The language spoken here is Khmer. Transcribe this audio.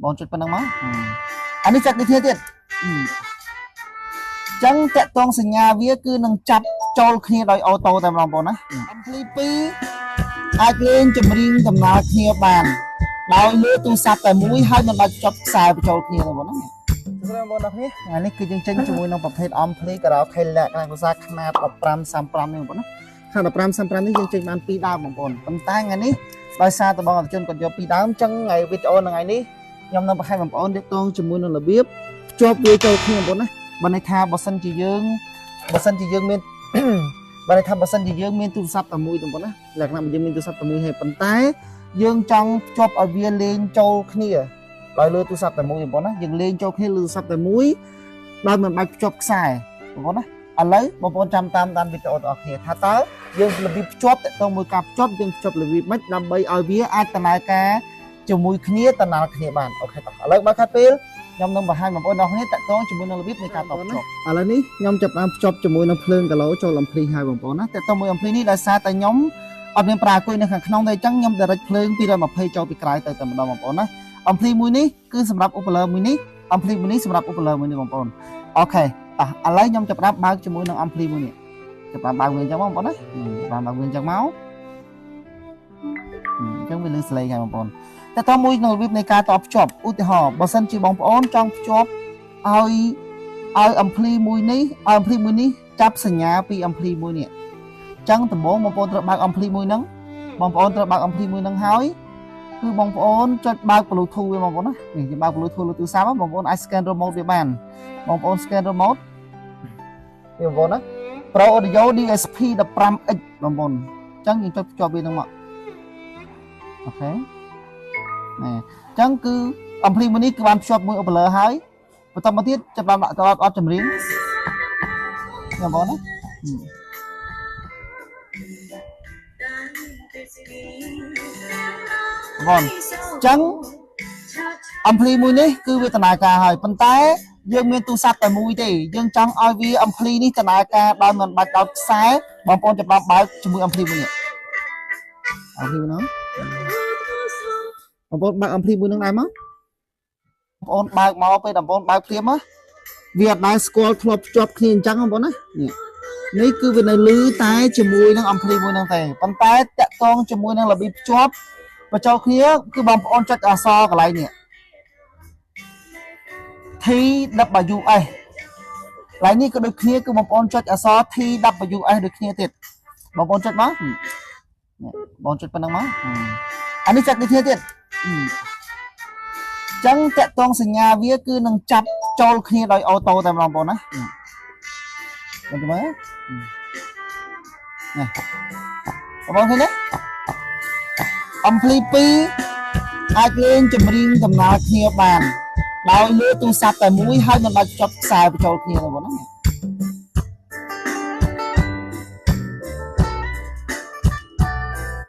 បងចុចប៉ុណ្ណឹងមកអានេះចាត់ដូចគ្នាទៀតចឹងតាក់ទងសញ្ញាវាគឺនឹងចាប់ចូលគ្នាដោយ auto តែម្ដងបងណា ampli 2អាចលេងចម្រៀងដំណើរគ្នាបានដោយលើទូរស័ព្ទតែមួយហើយមិនបាច់ចប់ខ្សែបញ្ចូលគ្នាទេបងណាសួស្តីបងប្អូនទាំងគ្នាថ្ងៃនេះគឺយើងចេញជាមួយនឹងប្រភេទ ampli karaoke លក្ខណៈភាសាខ្នាត1535នេះបងប្អូនណាខ្នាត1535នេះយើងចេញបាន2ដើមបងប្អូនប៉ុន្តែថ្ងៃនេះដោយសារតបងអតិជនគាត់យក2ដើមអញ្ចឹងថ្ងៃវីដេអូថ្ងៃនេះខ្ញុំនឹងបង្ហាញបងប្អូនទាក់ទងជាមួយនឹងរបៀបភ្ជាប់វាចូលគ្នាបងប្អូនណាបើន័យថាបើសិនជាយើងបើសិនជាយើងមានបើន័យថាបើសិនជាយើងមានទូរស័ព្ទតែមួយបងប្អូនណាលក្ខណៈបើយើងមានទូរស័ព្ទតែមួយហើយប៉ុន្តែយើងចង់ភ្ជាប់ឲ្យវាលេងចូលគ្នាដោយលើទូរស័ព្ទតែមួយបងប្អូនណាយើងលេងចូលគ្នាលើទូរស័ព្ទតែមួយដោយមិនបាច់ភ្ជាប់ខ្សែបងប្អូនណាឥឡូវបងប្អូនចាំតាមដានវីដេអូទាំងអស់គ្នាថាតើយើងរបៀបភ្ជាប់តទៅមួយការភ្ជាប់យើងភ្ជាប់របៀបម៉េចដើម្បីឲ្យវាអាចដំណើរការជាមួយគ្នាដំណើរគ្នាបាន OK តោះឥឡូវបើខាត់ពេលខ្ញុំនឹងបង្ហាញបងប្អូនទាំងអស់គ្នាតកតងជាមួយនឹងរបៀបនៃការតភ្ជាប់ឥឡូវនេះខ្ញុំចាប់ផ្ដើមភ្ជាប់ជាមួយនឹងភ្លើងគីឡូចូល ampli ហើយបងប្អូនណាតកតងមួយ ampli នេះដោយសារតែខ្ញុំអត់មានប្រើគុយនៅខាងក្នុងទេអញ្ចឹងខ្ញុំ direct ភ្លើង220ចូលពីក្រៅទៅតែម្ដងបងប្អូនណា ampli មួយនេះគឺសម្រាប់ haut-parleur មួយនេះ ampli មួយនេះសម្រាប់ haut-parleur មួយនេះបងប្អូន OK តោះឥឡូវខ្ញុំចាប់ផ្ដើមបើកជាមួយនឹង ampli មួយនេះចាប់ផ្ដើមបើកវាអញ្ចឹងបងប្អូនណាចាប់ផ្ដើមបើកវាអញ្ចឹងមកអញ្ចឹងវាលឺសលេងហើយបងប្អូនតែតមួយនឹងរបៀបនៃការតភ្ជាប់ឧទាហរណ៍បើសិនជាបងប្អូនចង់ភ្ជាប់ឲ្យឲ្យ ampli មួយនេះឲ្យ ampli មួយនេះចាប់សញ្ញាពី ampli មួយនេះអញ្ចឹងដំបូងបងប្អូនត្រូវបើក ampli មួយហ្នឹងបងប្អូនត្រូវបើក ampli មួយហ្នឹងហើយគឺបងប្អូនចុចបើក Bluetooth វាបងប្អូនណានេះគេបើក Bluetooth លើទូរស័ព្ទបងប្អូនអាច scan remote វាបានបងប្អូន scan remote នេះបងប្អូនណា Pro Audio DSP 15X បងប្អូនអញ្ចឹងយើងចុចភ្ជាប់វានឹងមក OK ណែអញ្ចឹងគឺ ampli មួយនេះគឺបានភ្ជាប់មួយ haut-parleur ហើយបន្តមកទៀតចាប់បានដាក់អត់ចម្រៀងបងប្អូនណាបងប្អូនអញ្ចឹង ampli មួយនេះគឺវាដំណើរការហើយប៉ុន្តែយើងមានទូរស័ព្ទតែមួយទេយើងចង់ឲ្យវា ampli នេះដំណើរការដោយមិនបាច់ដោតខ្សែបងប្អូនចាប់បើកជាមួយ ampli មួយនេះ ampli មួយហ្នឹងបងប្អូនបើក ampli មួយហ្នឹងដែរមកបងប្អូនបើកមកពេលបងប្អូនបើកភ្លាមវាអត់ដែលស្គាល់ធ្លាប់ភ្ជាប់គ្នាអញ្ចឹងបងប្អូនណានេះនេះគឺវានៅលឺតែជាមួយនឹង ampli មួយហ្នឹងទេប៉ុន្តែតាក់ទងជាមួយនឹងរបៀបភ្ជាប់បញ្ចូលគ្នាគឺបងប្អូនចុចអក្សរកន្លែងនេះ TWS កន្លែងនេះក៏ដូចគ្នាគឺបងប្អូនចុចអក្សរ TWS ដូចគ្នាទៀតបងប្អូនចុចមកបងចុចប៉ុណ្ណឹងមកអានេះចាត់ដូចគ្នាទៀតអញ្ចឹងតាក់ទងសញ្ញាវាគឺនឹងចាប់ចូលគ្នាដោយ auto តែម្ដងបងប្អូនណាបងប្អូនមើលនេះបងប្អូនឃើញទេ ampli 2អាចលេងចម្រៀងដំណើរគ្នាបានដោយលើទូរស័ព្ទតែមួយហើយមិនបាច់ចប់ខ្សែបញ្ចូលគ្នាទេបងណា